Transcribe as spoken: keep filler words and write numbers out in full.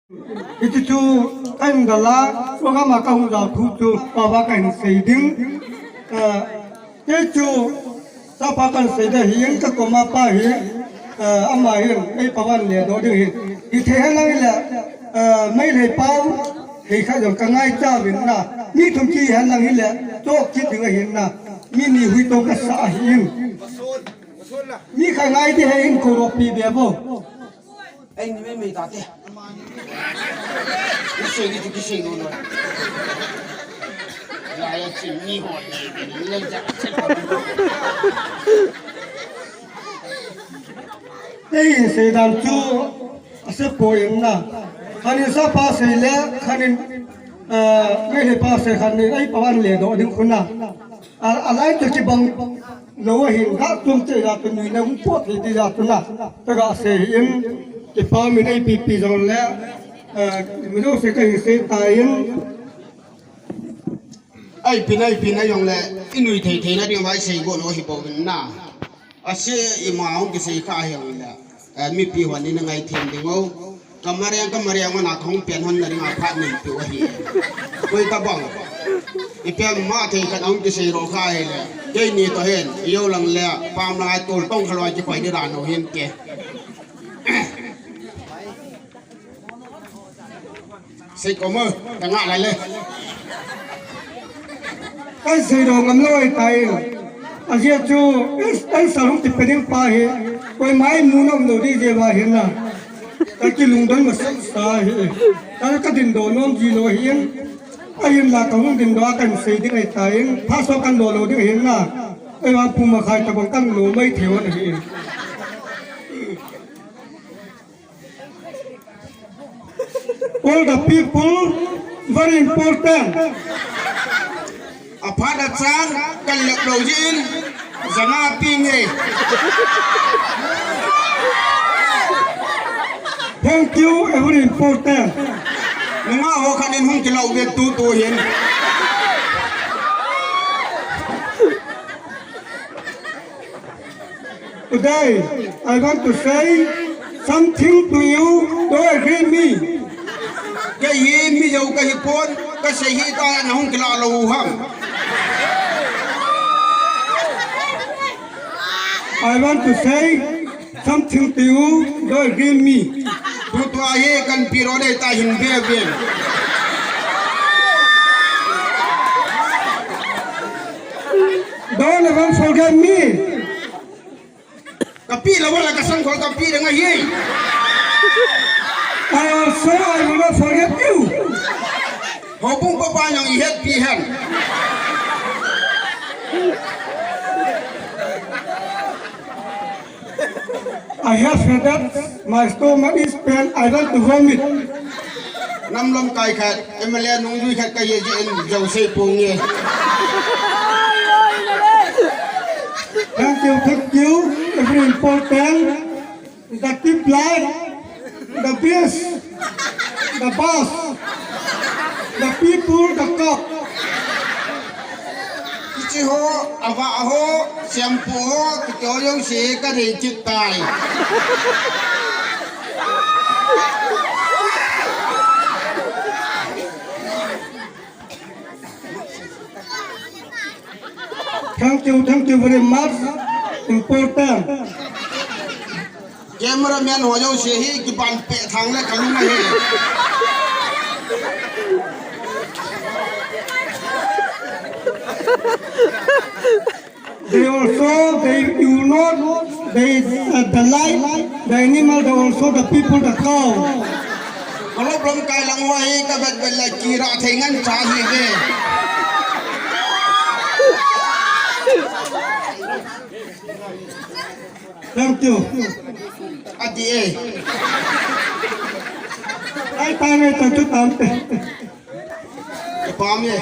Hiti chu kahin dala, program a kahung jao thu chu pava kahin sei ding. Eh, kei chu sapa kahin sei ding ahin, ka koma pa hi, eh, ama hin ei pavan le do ding ahin. Hithei henlang hile, eh, Meitei pau, hei kha jong ka ngaicha uvin na. Mi thum kihi henlang hile, chok kit ding ahin na. Mi ni hui to kasa ahin. Mi kha ngai ding ahin, koro pi be vo. Ei, ni mei mei ta te. Kisei ni tu kisei no no. La ya chin ni ho ni ni le ja. Ei, sei dan chu ase poi na. Khanin sapa sei le, khanin, eh, Meitei pa sei khanin ei pavan le do ding khu na. A, alai chu kibang lou ahin, ha tum che ja tu nui na hung pot thei ti ja tu na. Taga sei in, kipa min ei pipi jong le, eh, mi jouse kahin sei tan. Ei pin, ei pin, ei jong le, i nui thei thei na ding mai sei go lou hi bou na. Ase ima hung kisei kha hi jong le. Eh, mipi hon in angai them ding o. Ka Mariang, ka Mariang, mana kahung pen hon na dinga phat nei peh u ahi. Koi tabang. Ipi ama thei khat ahung kisei ro kha hile. Keini toh hin, i jou lang le, pam lang a tol tong khalou a kikhoi ding dan u hin ke. Sei ko mo, ka ngah lai le. Kahin sei do ngam lou ahitai. Ajeh chu, ei, ei sal hung ti pe ding pa hi, koima imu nom lou ding jeh uva ahin na. Ka kilungdon masat sa ahi. Ka, ka dingdoh nom ji lou ahin. Ahinla kahung dingdoh a kahin sei ding ahitai. Phat sot kahin lo lou ding ahin na. Ei vang pung makhai tabang kahin lo mai thei u ahi. All the people, very important. Aphat achan, kalep lou jin, janga pi nge. Thank you, very important. Nunga ho khat in hung kilau ve tu tu hin. Today, I want to say something to you. Do you agree me? Kei hi mi jou kahi pon, kasei hi ta na hung kila lou ham. I want to say something to you. Do you agree me? Tutua hi kan pi ro dei ta hin ve ve. Don't ever forget me. Kapi lou la kasang khol kapi ding ahi. I also, I will not forget you. Houbung papa jong i hetpi hen. I have headache, my stomach is pain, I want to vomit. Nam lamkai khat, M L A nungjui khat kahi jeh in jou sei pong e. Thank you, thank you. Very important. The tip light, the best, the boss, the people, the cup. Kichi ho, ava ho, shampoo ho, kiti ho jouse kadei kit tai. Thank you, thank you very much. Important. Cameraman ho jouse hi kiban peh thang le kalung ahi. They also, they, you know, they, uh, the light, the animal, they also the people, the cow. Kalop lamkai lang ho hi kavet vet le kira thei ngen cha hi ve. Thank you. Ati e. Ai, tame, thank you, tante. Pame.